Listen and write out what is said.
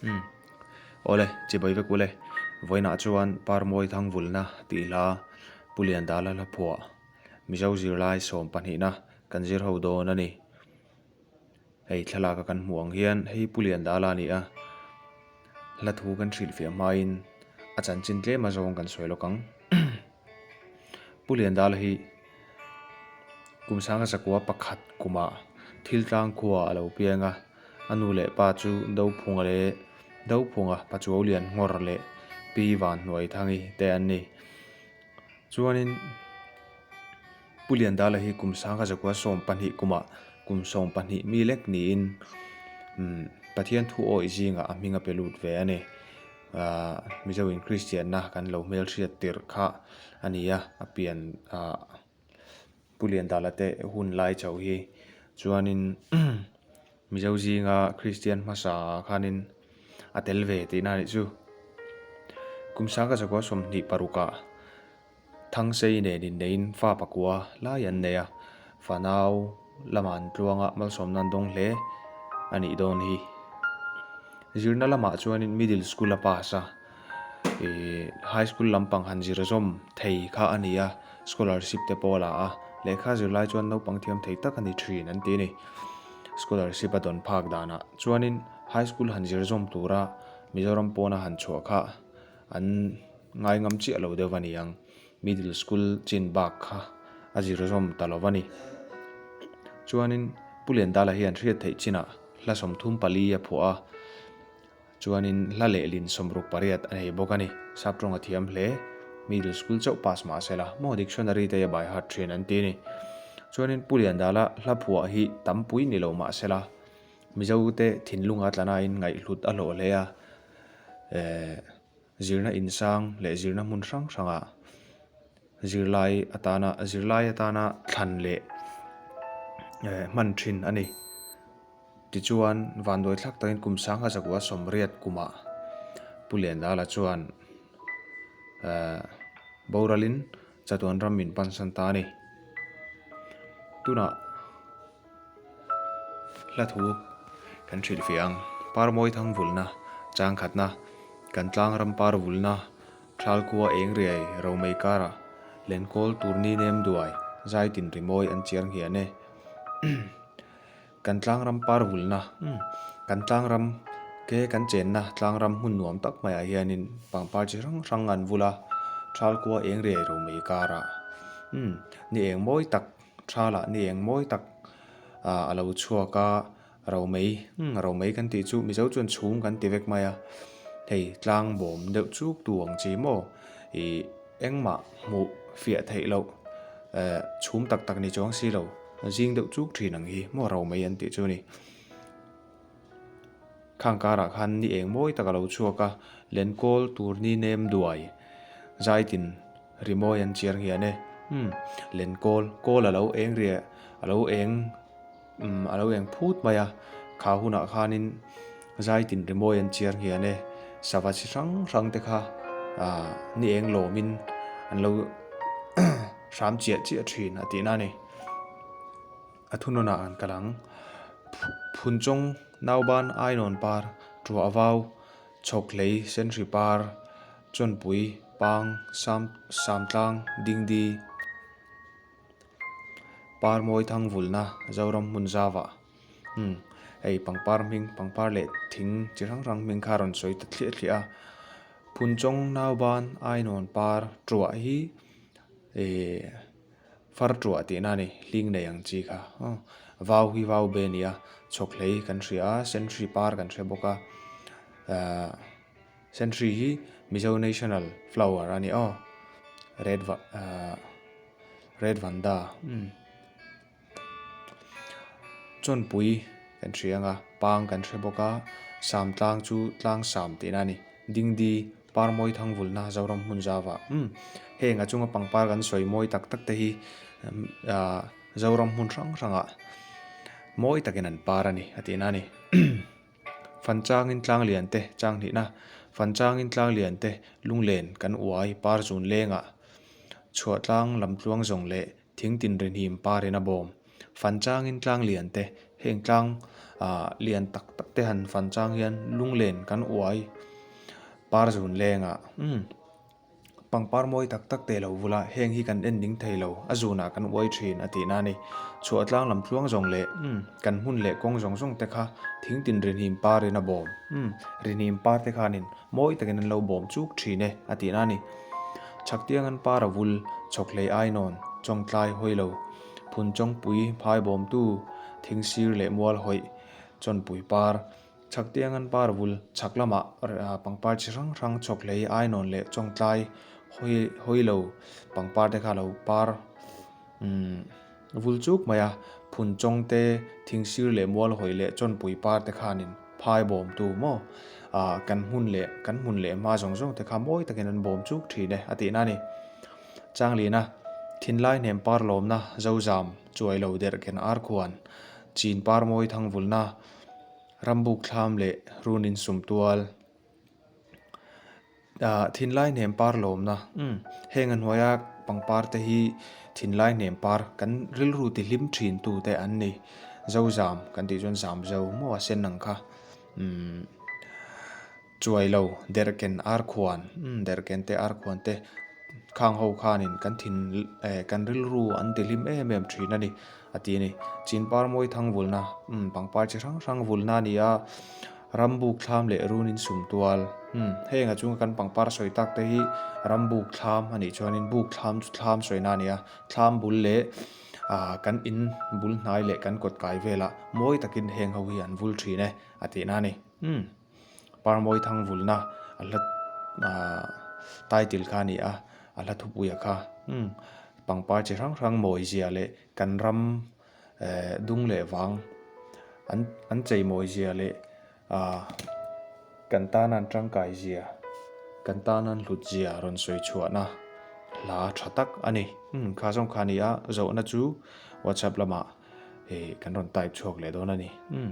Umm. Awle, chibai vek ule. Vawiinah chuan Parmawi Thangvulna tih hla Pu Liandala hla phuah Mizo zirlai sawm pahnihna kan zir ho dawn a ni. Hei thlalaka kan hmuh ang hian hei Pu Liandala a ni a, hla thu kan hrilhfiah hmain a chanchin tlem a zawng kan sawi lawk ang. Pu Liandala hi kum sanga zakua pakhat kumah Thiltlang khua a lo piang a, a nu leh pa chu Dophunga leh Dophunga Pachuau Lian Nghawr leh Pi Vanhnuaithangi te an ni. Chuanin Pu Liandala hi kum sanga zakua 12 kumah kum 12 mi lek niin Pathian thu awih zingah a hming a pe lut ve a ni. Ahh Mizo in Kristianna kan lo hmelhriat tirh kha a ni a, a pian ahh Pu Liandala te hun lai chauh hi chuanin Mizo zinga Kristian hmasa ah khanin a tel ve tihna a nih chu. Kum sanga zakua 26 ah Thangsei nen inneiin fa pakua lai an nei a, fanau lama an tluanga malsawmna an dawng hle a nih dawn hi. Zirna lamah chuanin middle school a pass a, ih high school lampang han zir zawm thei kha a ni a, scholarship te pawh a la a, lehkha zirlai chuan naupang thiam thei tak a ni thin an ti a ni. Scholarship a dawn phak danah chuanin high school han zir zawm tura Mizoram pawna han chhuah kha an ngai ngam chiah lo deuh a ni ang. Middle school chin bak kha a zir zawm ta lo a ni. Chuanin Pu Liandala hian hriat theih chinah hla 34 a phuah a, chuanin hla lehlin 68 a nei bawk a ni. Sap tawng a thiam hle. Middle school chauh pass mah se la maw dictionary te a by heart thin an ti a ni. Chuanin Pu Liandala hla phuah hi tampui ni lo mah se la Mizote thinlunga tlanain ngaihhlut a hlawh hle a. Eh zirna insang leh zirna hmun hrang hrangah zirlai atana zirlai atana thlan leh eh hman thin a ni. Tichuan vanduai thlak takin kum sangha zakua sawmriat kumah Pu Liandala chuan eh boralin chatuan ram min pansan ta a ni. Tunah. Hla thu kan hrilh fiah ang. Parmawi thang vulna, chang khatna, kan tlang ram par vulna, thalkhua eng riai romei karah lenkawl tur ni nem duai zai tin rimawi an chiar nghian e. Kan tlang ram par vulna, kan tlang ram ke kan chenna tlang ram hmun nuam tak maiah hianin pangpar chi hrang hrang an vul a, thalkhua eng riai romei karah ni eng mawi tak. Thalah ni eng mawi tak ah a lo chhuak a, romei umm romei kan tih chu Mizo chuan chhum kan ti vek mai a, hei tlang bawm deuh chuk tu ang chi maw ih engmah hmuh fiah theih loh eh chhum tak tak ni chuang si lo zing deuh chuk thin ang hi maw romei an tih chu a ni. Khang karah khan ni eng mawi tak a lo chhuak a, lenkawl tur ni nem duai zaitin rimawi an chiar nghian e. Umm lenkawl, kawl a lo eng riah a lo eng umm a lo eng phut mai a, kha hunah khanin zaitin rimawi an chiar nghian e. Sava chi hrang hrang te kha ah ni eng lawmin an lo hram chiah chiah thin a tihna a ni. A thunawnah an kal ang. Phunchawng, Nauban, Ainawn par, Tuah vau, Chhawkhlei, Senhri par, Chawnpui, Pang, Sam, Samtlang, Dingdi, Parmawi Thangvulna, Zoram hmun zauah. Umm, hei pangpar hming, pangpar leh thing chi hrang hrang hming kha a rawn sawi ta thliah thliah a. Phunchawng, Nauban, Ainawn par, Tuah hi ehh. Far tuah tihna a ni, hling nei ang chi kha. Vau hi vau be a ni a, chhawkhlei kan hria a, senhri par kan hre bawk a. Ahh senhri hi Mizo national flower a ni aw, red va ahh red vanda umm. Chawnpui kan hria ang a, pang kan hre bawk a, samtlang chu tlang sam tihna a ni. Dingdi, Parmawi Thangvulna, Zoram hmun zauah umm heng a chunga pangpar kan sawi mawi tak tak te hi ahh Zoram hmun hrang hrangah mawi takin an par a ni a tihna a ni. Fanchangin tlang lian te chang hnihna, Fanchangin tlang lian te lunglen kan uai par zun lengah chhuahtlang lamtluang zawng leh Thing tin ri hnim par in a bawm. Fan changin tlang lian te. Heng tlang ah lian tak tak te han fan chang hian lunglen kan uai par zun lengah umm pangpar mawi tak tak te lo vul a, heng hi kan en ding thei lo, a zunah kan uai thin a tihna a ni. Chhuah tlang lam tluang zawng leh umm kan hmun leh kawng zawng zawng te kha thing tin rinhim parin a bawm umm rinhim par te khanin mawi takin an lo bawm chuk thin e a tihna a ni. Chhaktiang an par a vul chhawk hlei ainawn chawngtlai hawi lo. Phunchawngpui phai bawmtu thing sir leh mual hawih chawnpui par, chhaktiang an par vul chhak lamah pangpar chi hrang hrang chhawk hlei ainawn leh chawngtlai hawi hawi lo pangpar te kha lo par umm vul chuk mai a, phunchawng te thing sir leh mual hawih leh chawnpui par te khanin phai bawmtu maw ah kan hmun leh kan hmun leh hma zawng zawng te kha mawi takin an bawm chuk thin e a tihna a ni. Changlina, Thinlai hnem par lawmna, Zozam, chuai lo derh ken ar khuan, Chin par mawi thangvulna, Rambuk thlam leh run in sum tual. Thinlai hnem par lawmna, Umm, heng a hnuaia pangpar te hi thinlai hnem par kan rilru ti hlim thin tu te an ni. Zozam kan tih chuan zam zo maw a sen ang kha. Umm. Chuai lo, derhken ar khuan, umm derhken te ar khuan te khang ho khanin kan thin eh kan rilru an ti hlim em em thin a ni a ti a ni. Chinpar mawi thang vulna, umm pangpar chi hrang hrang vulna a ni a, rambuk thlam leh run in sum tual, umm heng a chunga kan pangpar sawi tak te hi rambuk thlam a nih chuanin buk thlam chu thlam sawina a ni a, thlam bul leh ah kan in bul hnai leh kan kawt kai velah mawi takin heng ho hi an vul thin e a tihna a ni. Umm. Parmawi thang vulna a hla ahh title kha a ni a, a hla thupuia kha umm pangpar chi hrang hrang mawi zia leh kan ram ehh dung leh vang an an chei mawi zia leh ahh kan tana an tangkai zia kan tana an hlut zia rawn sawi chhuahna hla tha tak a ni. Umm kha zawng kha a ni a, zawhna chu whatsapp lamah eh kan rawn type chhuak leh dawn a ni. Umm.